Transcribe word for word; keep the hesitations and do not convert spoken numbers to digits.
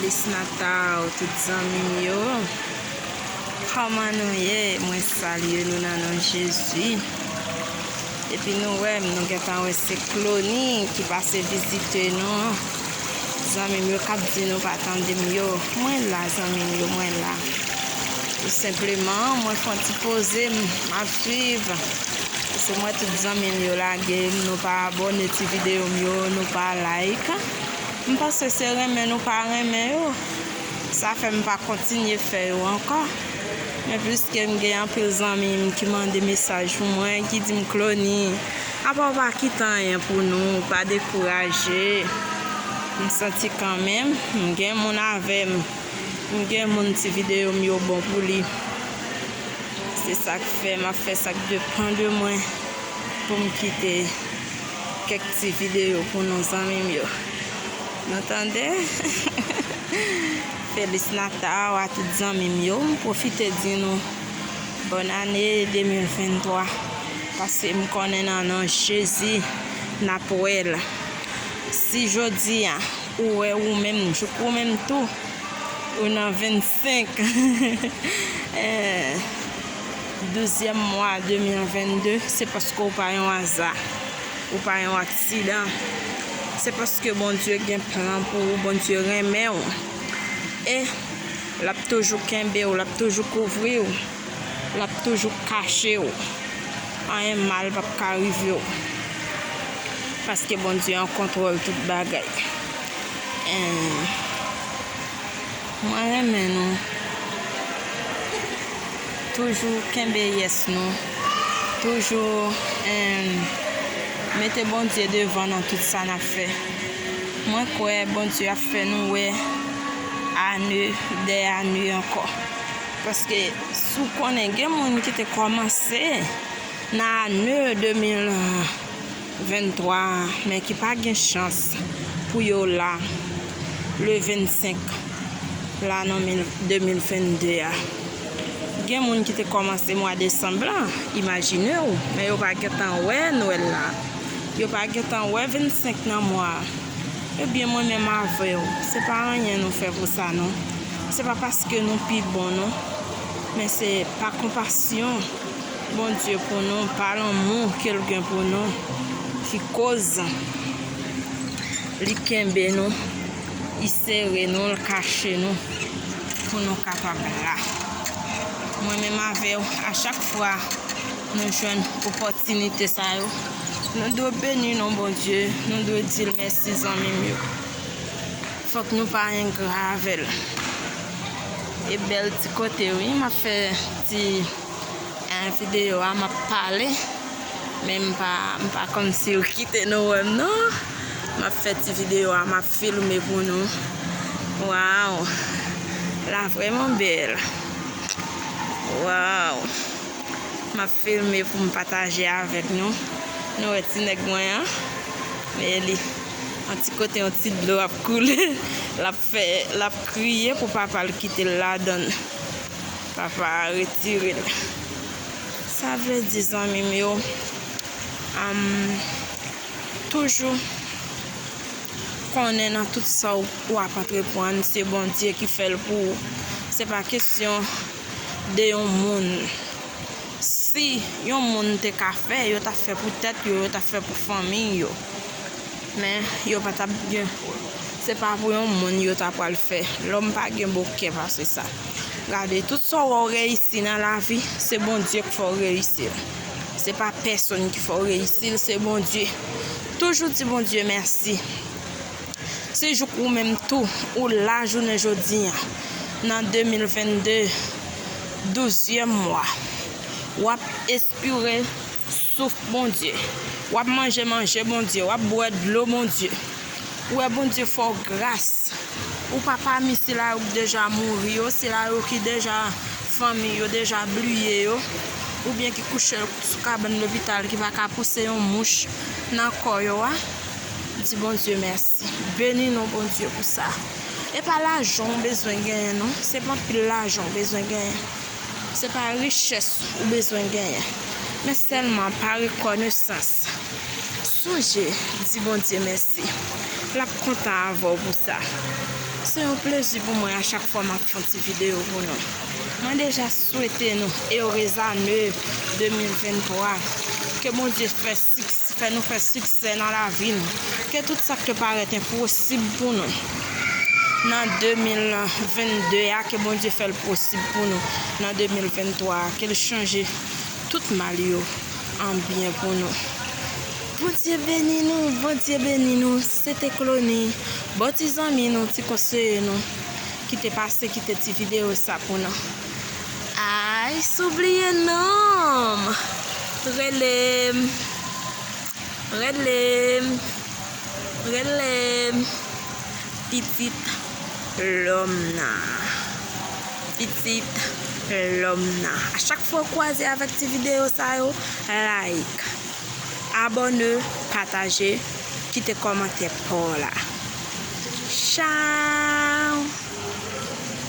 Natal, tout zanmi m yo. Kòman nou ye? Mwen salye nou nan non Jezi. Epi nou wè m, nou gentan wè se Clony ki pase vizite nou. Zanmi m yo k ap di nou pa tande m yo. Mwen la, zanmi m yo, mwen la. Tou senpleman, mwen fè yon ti poze m, m ap swiv. Se mwen tout zanmi m yo lage m, nou pa abòne ti videyo m yo, nou pa like. M panse se renmen nou pa renmen yo. Sa fè m pa kontinye fè yo ankò. Men pliske m gen anpil zanmi m ki mande mesaj pou mwen, ki di m, Clony, apa w pa kite anyen pou nou, pa dekouraje. M santi kanmenm, m gen moun avè m. M gen moun ti videyo m yo bon pou li. Se sa k fè m ap fè sa k depann de mwen pou m kite kèk ti videyo pou nou zanmi m yo. Nou tande? Feliz Natal a tout zanmi m yo. M pwofite di nou bòn ane de mil venntwa. Paske m konnen nan non Jezi n ap wè l. Si jodi a ou wè ou menm, jouk ou menm tou, ou nan vennsenk eh, douzyèm mwa de mil vennde, se paske w pa yon aza, ou pa yon aksidan. Se paske Bondye gen plan pou ou, Bondye renmen w. E l ap toujou kenbe w, l ap toujou kouvri w, l ap toujou kache w. Anyen mal p ap ka rive w. Paske Bondye an kontwòl tout bagay. Em, Mwen renmen nou. Toujou kenbe yès nou. Toujou, em, mete Bondye devan nan tout sa n ap fè. Mwen kwè Bondye ap fè nou wè ane dè ane ankò. Paske si w konnen, gen moun ki te kòmanse nan ane de mil venntwa a, men ki pa gen chans pou yo la le vennsenk la nan mil, de mil vennde a. Gen moun ki te kòmanse mwa desanm lan, imajine w, men yo pa gentan wè Nwèl la. Yo pa gentan wè vennsenk nan mwa a. Ebyen, mwen menm avè w, se pa anyen nou fè pou sa, non. Se pa paske nou pi bon, non. Men se pa konpasyon Bondye pou nou, pa lanmou ke l gen pou nou, ki koz li kenbe nou, li sere nou, l kache nou, pou nou kapab la. Mwen menm avè w, a chak fwa nou jwenn opòtinite sa yo, nou dwe beni non Bondye, nou dwe di l mèsi, zanmi m yo. Fòk nou pa engra avè l. E bèl ti kote, wi, m ap fè ti, eh, videyo a, m ap pale, men m pa, m pa konn si yo kite nou wè m, non. M ap fè ti videyo a, m ap filme pou nou. Waw! La vrèman bèl. Waw! M ap filme pou m pataje avèk nou. Nou wè ti nèg mwen an? Men li, yon ti kote, yon ti dlo ap koule. L ap fè, l ap kriye pou papa l kite l ladan l. Papa a retire l. Sa vle di, zanmi m yo, am, toujou konnen nan tout sa w, w ap antreprann, se Bondye ki fè l pou ou. Se pa kesyon de yon moun. Si yon moun te ka fè, yo t ap fè pou tèt yo, yo t ap fè pou fanmi yo. Men yo pa t ap gen, se pa pou yon moun yo ta pral fè. Lòm pa gen bon kè pase sa. Gade, tout sa w wè w reyisi nan lavi, se Bondye k fè w reyisi l. Se pa pèsonn ki fè w reyisi l, se Bondye. Toujou di Bondye mèsi. Si jouk ou menm tou, ou la jounen jodi a, nan de mil vennde, douzyèm mwa, w ap espire souf Bondye. W ap manje manje Bondye, w ap bwè dlo Bondye. Ou wè Bondye fè w gras. Ou pa pami sila yo ki deja mouri yo, sila yo ki deja fanmi yo deja bliye yo, oubyen ki kouche sou kabann lopital ki pa ka pouse yon mouch nan kò yo a. Di Bondye mèsi. Beni non Bondye pou sa. E pa lajan w bezwen genyen non, se pa anpil lajan w bezwen genyen. Se pa richès ou bezwen genyen, men sèlman pa rekonesans. Sonje di Bondye mèsi. L ap kontan avè w pou sa. Se yon plezi pou mwen a chak fwa m ap fè yon ti videyo pou nou. Mwen deja swete nou Heureuse année de mil venntwa. Ke Bondye fè siks-, fè nou fè siksè nan lavi nou. Ke tout sa k te parèt enposib pou nou nan de mil vennde a, ke Bondye fè l posib pou nou nan de mil venntwa a. Ke l chanje tout mal yo an byen pou nou. Bondye beni nou, Bondye beni nou. Se te Clony, bon ti zanmi nou, ti konseye nou, ki te pase kite ti videyo sa pou nou. Ay, sou bliye non m. Rele m. Rele m. Rele m. Pitit lòm nan. Pitit lòm nan. A chak fwa w kwaze avèk ti videyo sa yo, like, abòne, pataje, kite kòmantè pa w la. Chao!